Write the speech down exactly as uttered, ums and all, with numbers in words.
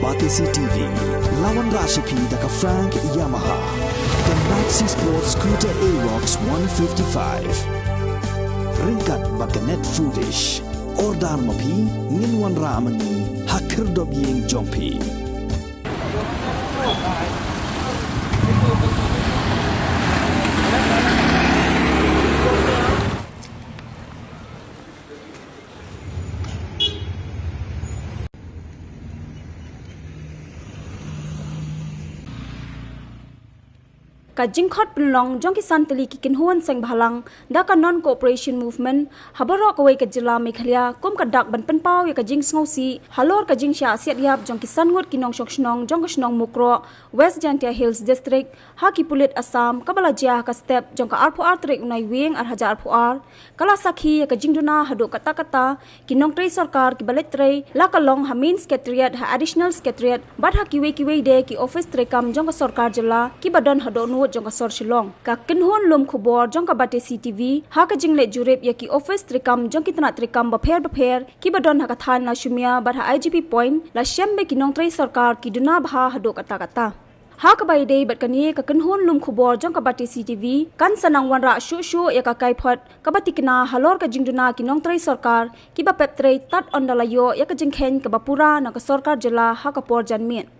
Batesi T V, la wanrah sha phi da ka Frank Yamaha, ka Maxi Sport Scooter Aerox one fifty-five. Ryngkat bad ka Net Foodish. Order ma phi, ngin wanrah ma ngi ha khyrdop ïing jong phi. Ka jingkhot pynlong jong ki san tylli ki kynhun seng bhalang da ka Non-Cooperation Movement ha baroh kawei ka jylla Meghalaya kum ka dak ban pynpaw ïa ka jingsngewsih halor ka jingshah siat ïap jong ki san ngut ki nongshong shnong jong ka shnong Mukroh, West Jaintia Hills District, ha ki pulit Assam, kaba la jia ha ka step jong ka arphew ar tarik u Naiwieng ar hajar arphew ar, ka la sakhi ïa ka jingduna haduh katta katta ki nongtrei sorkar kiba leit trei, la ka long ha Main Secretariat, ha Additional Secretariat, bad ha kiwei kiwei de ki ophis treikam jong ka sorkar jylla kiba don ha dohnud jong ka sor Shillong. Ka kynhun lum khubor jong ka Batesi T V ha ka jingleit jurip ïa ki ophis treikam jong ki tnat treikam bapher bapher kiba don ha ka thaiñ Lashumia bad ha I G P Point, la shem ba ki nongtrei sorkar ki duna bha haduh katta katta. Ha kaba ïadei bad kane, ka kynhun lum khubor jong ka Batesi T V kan sa nang wanrah shuh shuh ïa ka kaiphod kaba tikna halor ka jingduna ki nongtrei sorkar kiba pep trei tad ynda la ïoh ïa ka jingkheiñ kaba pura na ka sorkar jylla ha ka por janmiet.